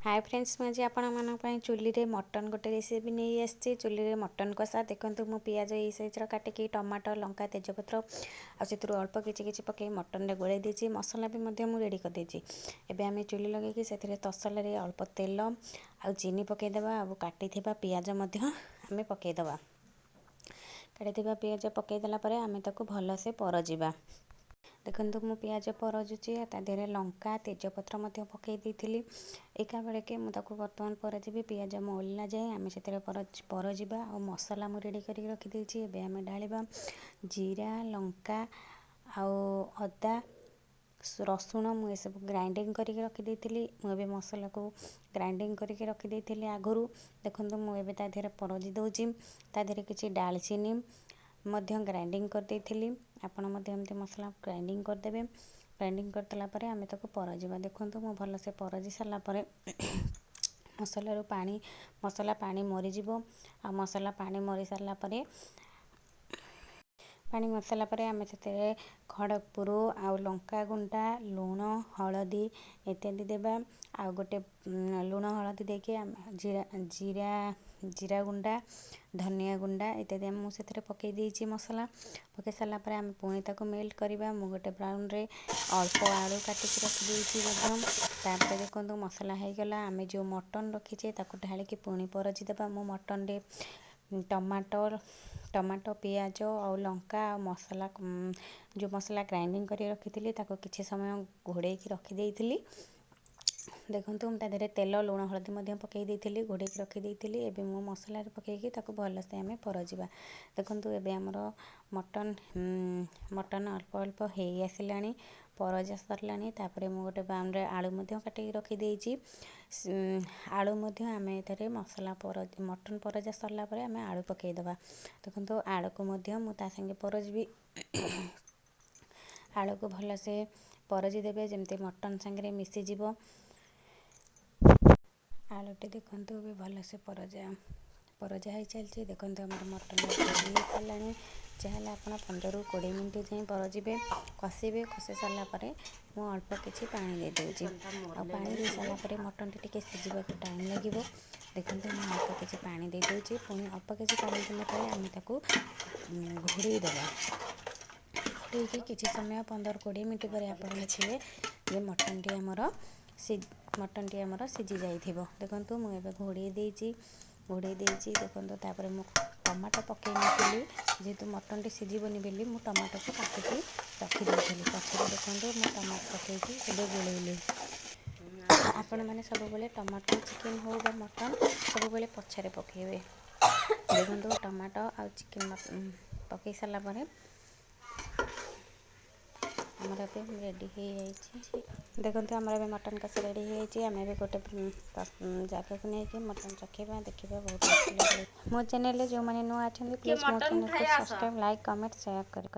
ହାଏ friends, ମୁଁ ଆଜି ଆପଣମାନଙ୍କ ପାଇଁ ଚୁଲିରେ ମଟନ୍ ଗୋଟେ ରେସିପି ନେଇ ଆସିଛି, ଚୁଲିରେ ମଟନ୍ କଷା। ଦେଖନ୍ତୁ, ମୁଁ ପିଆଜ ଏଇ ସାଇଜ୍ର କାଟିକି ଟମାଟୋ, ଲଙ୍କା, ତେଜପତ୍ର ଆଉ ସେଥିରୁ ଅଳ୍ପ କିଛି କିଛି ପକାଇ ମଟନ୍ରେ ଗୋଳେଇ ଦେଇଛି। ମସଲା ବି ମଧ୍ୟ ମୁଁ ରେଡ଼ି କରିଦେଇଛି। ଏବେ ଆମେ ଚୁଲି ଲଗେଇକି ସେଥିରେ ତସଲାରେ ଅଳ୍ପ ତେଲ ଆଉ ଚିନି ପକାଇଦେବା ଆଉ କାଟିଥିବା ପିଆଜ ମଧ୍ୟ ଆମେ ପକାଇଦେବା। କାଟିଥିବା ପିଆଜ ପକାଇଦେଲା ପରେ ଆମେ ତାକୁ ଭଲସେ ପରଜିବା। ଦେଖନ୍ତୁ, ମୁଁ ପିଆଜ ପରଜୁଛି। ତା ଦେହରେ ଲଙ୍କା, ତେଜପତ୍ର ମଧ୍ୟ ପକାଇ ଦେଇଥିଲି ଏକାବେଳକେ। ମୁଁ ତାକୁ ବର୍ତ୍ତମାନ ପରଜିବି। ପିଆଜ ମଉଳିଲା ଯାଏ ଆମେ ସେଥିରେ ପରଜିବା। ଆଉ ମସଲା ମୁଁ ରେଡ଼ି କରିକି ରଖିଦେଇଛି। ଏବେ ଆମେ ଢାଳିବା ଜିରା, ଲଙ୍କା ଆଉ ଅଦା, ରସୁଣ। ମୁଁ ଏସବୁ ଗ୍ରାଇଣ୍ଡିଙ୍ଗ କରିକି ରଖିଦେଇଥିଲି। ମୁଁ ଏବେ ମସଲାକୁ ଗ୍ରାଇଣ୍ଡିଙ୍ଗ କରିକି ରଖିଦେଇଥିଲି ଆଗରୁ। ଦେଖନ୍ତୁ, ମୁଁ ଏବେ ତା ଦେହରେ ପରଜି ଦେଉଛି। ତା ଦେହରେ କିଛି ଡାଳଚିନି ମଧ୍ୟ ଗ୍ରାଇଣ୍ଡିଙ୍ଗ କରିଦେଇଥିଲି। ଆପଣ ମଧ୍ୟ ଏମିତି ମସଲା ଗ୍ରାଇଣ୍ଡିଙ୍ଗ କରିଦେବେ। ଗ୍ରାଇଣ୍ଡିଙ୍ଗ କରିଦେଲା ପରେ ଆମେ ତାକୁ ପରଜିବା। ଦେଖନ୍ତୁ, ମୁଁ ଭଲସେ ପରଜି ସାରିଲା ପରେ ମସଲାରୁ ପାଣି, ମସଲା ପାଣି ମରିଯିବ। ଆଉ ମସଲା ପାଣି ମରି ସାରିଲା ପରେ, ପାଣି ମରିସାରିଲା ପରେ ଆମେ ସେଥିରେ ଖଡ଼ଗପୁର ଆଉ ଲଙ୍କା ଗୁଣ୍ଡା, ଲୁଣ, ହଳଦୀ ଇତ୍ୟାଦି ଦେବା। ଆଉ ଗୋଟେ ଲୁଣ ହଳଦୀ ଦେଇକି ଆମେ ଜିରା ଜିରା ଜିରା ଗୁଣ୍ଡା, ଧନିଆ ଗୁଣ୍ଡା ଇତ୍ୟାଦି ମୁଁ ସେଥିରେ ପକାଇ ଦେଇଛି। ମସଲା ପକାଇ ସାରିଲା ପରେ ଆମେ ପୁଣି ତାକୁ ମେଲ୍ଟ କରିବା। ମୁଁ ଗୋଟେ ବାଉଲ୍ରେ ଅଳ୍ପ ଆଳୁ କାଟିକି ରଖିଦେଇଛି ମଧ୍ୟ। ତାପରେ ଦେଖନ୍ତୁ, ମସଲା ହେଇଗଲା। ଆମେ ଯେଉଁ ମଟନ୍ ରଖିଛେ, ତାକୁ ଢାଳିକି ପୁଣି ପରଜି ଦେବା। ମୁଁ ମଟନ୍ରେ ଟମାଟୋ, ପିଆଜ ଆଉ ଲଙ୍କା ଆଉ ମସଲା, ଯେଉଁ ମସଲା ଗ୍ରାଇଣ୍ଡିଙ୍ଗ କରି ରଖିଥିଲି, ତାକୁ କିଛି ସମୟ ଘୋଡ଼େଇକି ରଖିଦେଇଥିଲି। ଦେଖନ୍ତୁ, ମୁଁ ତା ଦେହରେ ତେଲ, ଲୁଣ, ହଳଦୀ ମଧ୍ୟ ପକାଇ ଦେଇଥିଲି, ଘୋଡ଼େଇକି ରଖିଦେଇଥିଲି। ଏବେ ମୁଁ ମସଲାରେ ପକାଇକି ତାକୁ ଭଲସେ ଆମେ ପରଜିବା। ଦେଖନ୍ତୁ, ଏବେ ଆମର ମଟନ୍ ଅଳ୍ପ ଅଳ୍ପ ହେଇ ଆସିଲାଣି, ପରଜା ସରିଲାଣି। ତାପରେ ମୁଁ ଗୋଟେ ବାଉଲ୍ରେ ଆଳୁ ମଧ୍ୟ କାଟିକି ରଖିଦେଇଛି। ଆଳୁ ମଧ୍ୟ ଆମେ ଏଥିରେ ମସଲା ପର ମଟନ୍ ପରଜା ସରିଲା ପରେ ଆମେ ଆଳୁ ପକାଇଦେବା। ଦେଖନ୍ତୁ, ଆଳୁକୁ ମଧ୍ୟ ମୁଁ ତା ସାଙ୍ଗେ ପରଜିବି। ଆଳୁକୁ ଭଲସେ ପରଜି ଦେବେ, ଯେମିତି ମଟନ୍ ସାଙ୍ଗରେ ମିଶିଯିବ ଆଳୁଟି। ଦେଖନ୍ତୁ, ଏବେ ଭଲସେ ପରଜା ପରଜା ହେଇଚାଲିଛି। ଦେଖନ୍ତୁ, ଆମର ମଟନ୍ ରେଡ଼ି ହେଇସାରିଲାଣି। ଯାହାହେଲେ ଆପଣ 15ରୁ 20 ମିନିଟ୍ ଯାଏଁ ପରଜିବେ, କଷିବେ। କଷି ସାରିଲା ପରେ ମୁଁ ଅଳ୍ପ କିଛି ପାଣି ଦେଇଦେଉଛି। ଆଉ ପାଣି ଦେଇ ସାରିଲା ପରେ ମଟନ୍ଟି ଟିକେ ସିଝିବାକୁ ଟାଇମ୍ ଲାଗିବ। ଦେଖନ୍ତୁ, ମୁଁ ଅଳ୍ପ କିଛି ପାଣି ଦେଇଦେଉଛି। ପୁଣି ଅଳ୍ପ କିଛି ପାଣି ଦେଲା ପରେ ଆମେ ତାକୁ ଘୋଡ଼େଇ ଦେବା। ଘୋଡ଼େଇକି କିଛି ସମୟ, 15-20 ମିନିଟ୍ ପରେ ଆପଣ ଦେଖିବେ ଯେ ମଟନ୍ଟି ଆମର ସିଝି ଯାଇଥିବ। ଦେଖନ୍ତୁ, ମୁଁ ଏବେ ଘୋଡ଼େଇ ଦେଇଛି, ଘୋଡ଼େଇ ଦେଇଛି। ଦେଖନ୍ତୁ, ତାପରେ ମୁଁ ଟମାଟୋ ପକାଇ ନଥିଲି, ଯେହେତୁ ମଟନ୍ଟି ସିଝିବନି ବୋଲି ମୁଁ ଟମାଟୋକୁ କାଟିକି ରଖିଦେଇଥିଲି ପଛରେ। ଦେଖନ୍ତୁ, ମୁଁ ଟମାଟୋ ପକାଇକି ଏବେ ଗୋଳେଇଲି। ଆପଣମାନେ ସବୁବେଳେ ଟମାଟୋ, ଚିକେନ୍ ହେଉ ବା ମଟନ୍, ସବୁବେଳେ ପଛରେ ପକାଇବେ। ଦେଖନ୍ତୁ, ଟମାଟୋ ଆଉ ଚିକେନ୍ ପକାଇ ସାରିଲା ପରେ ଆମର ଏବେ ରେଡ଼ି ହେଇଯାଇଛି। ଦେଖନ୍ତୁ, ଆମର ଏବେ ମଟନ୍ କଷା ରେଡ଼ି ହେଇଯାଇଛି। ଆମେ ଏବେ ଗୋଟେ ଜାଗାକୁ ନେଇକି ମଟନ୍ ଚଖେଇବା, ଦେଖିବା ବହୁତ ଟେଷ୍ଟି ଲାଗେ। ମୋ ଚ୍ୟାନେଲରେ ଯେଉଁମାନେ ନୂଆ ଅଛନ୍ତି, ପ୍ଲିଜ୍ ମୋ ମଟନ୍ ଚ୍ୟାନେଲକୁ ଖାଇ ଆସ। ସବସ୍କ୍ରାଇବ୍, ଲାଇକ୍, କମେଣ୍ଟ, ସେୟାର କରି